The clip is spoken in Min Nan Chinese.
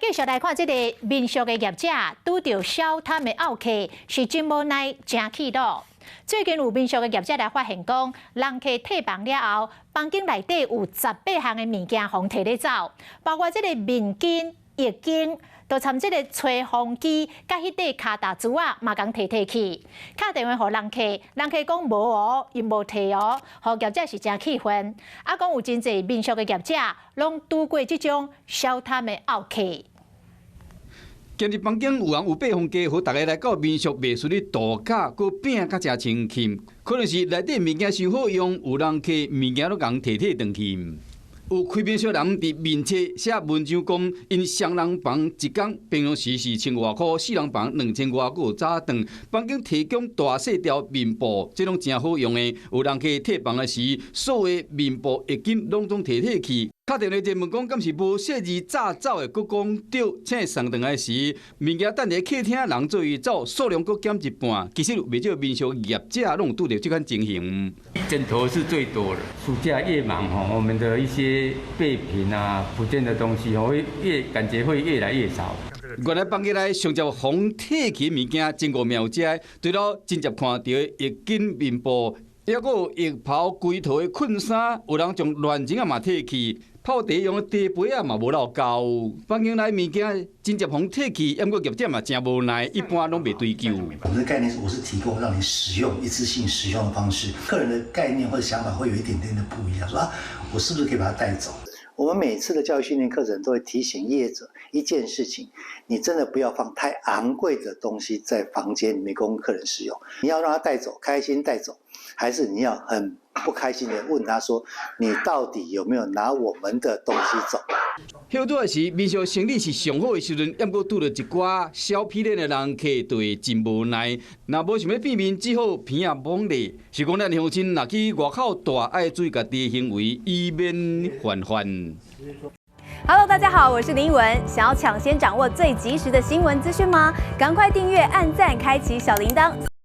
繼續來看這个民宿的業者拄著小貪的漚客，是真無奈，誠氣惱。最近有民宿的業者來發現講，人客退房了後，房間內底有十八項的物件予人提咧走，包括這个面巾、浴巾，都參這个吹風機，佮彼塊跤踏珠仔嘛共提提去。敲電話予人客，人客講無哦，𪜶無提哦，予業者是誠氣憤。啊，講有真濟民宿的業者，攏拄過這種小貪的漚客。今日房間有人有八風雞，予逐家來到民宿賣出去度假，閣拚較誠清氣。可能是內底物件傷好用，有人客物件攏共提提轉去。有開民宿人佇面冊寫文章講，𪜶雙人房一工平常時是千外箍，四人房兩千外，閣有早頓。房間提供大細條棉布，這攏誠好用的。有人客退房的時，所有棉布、浴巾攏總提提去。敲電話就問講，敢是無細膩詐走的？閣講對，請送轉來時，物件等佇客廳，人做伊走，數量閣減一半。其實袂少民宿業者攏有拄著這款情形。枕頭是最多的。暑假越忙吼，我們的一些備品啊、不見的東西，會越感覺會越來越少。原來房間內上濟予人提去物件，真五名有遮，除了真濟看著的浴巾、棉布，抑閣有浴袍、規套的困衫，有人將暖枕仔嘛提去。泡茶用的茶杯仔嘛無落夠，房間內物件真濟予人提去，毋過業者嘛誠無奈，一般攏袂追究。我們的概念是，我是提供讓你使用一次性使用的方式，客人的概念或者想法會有一點點的不一樣，說啊，我是不是可以把它帶走？我們每次的教育訓練課程都會提醒業者一件事情：你真的不要放太昂貴的東西在房間裡面供客人使用。你要讓他帶走，開心帶走，還是你要很不開心的問他說：你到底有沒有拿我們的東西走？歇拄仔時，民宿生意是上好的時陣，毋過拄著一寡小鄙懶的人客，就會真無奈。若無想欲變面，只好鼻仔摸咧。是講咱鄉親若去外口蹛，愛注意家己的行為，以免犯法。 Hello，大家好，我是林依文。想要搶先掌握最及時的新聞資訊嗎？趕快訂閱、按讚、開啟小鈴鐺。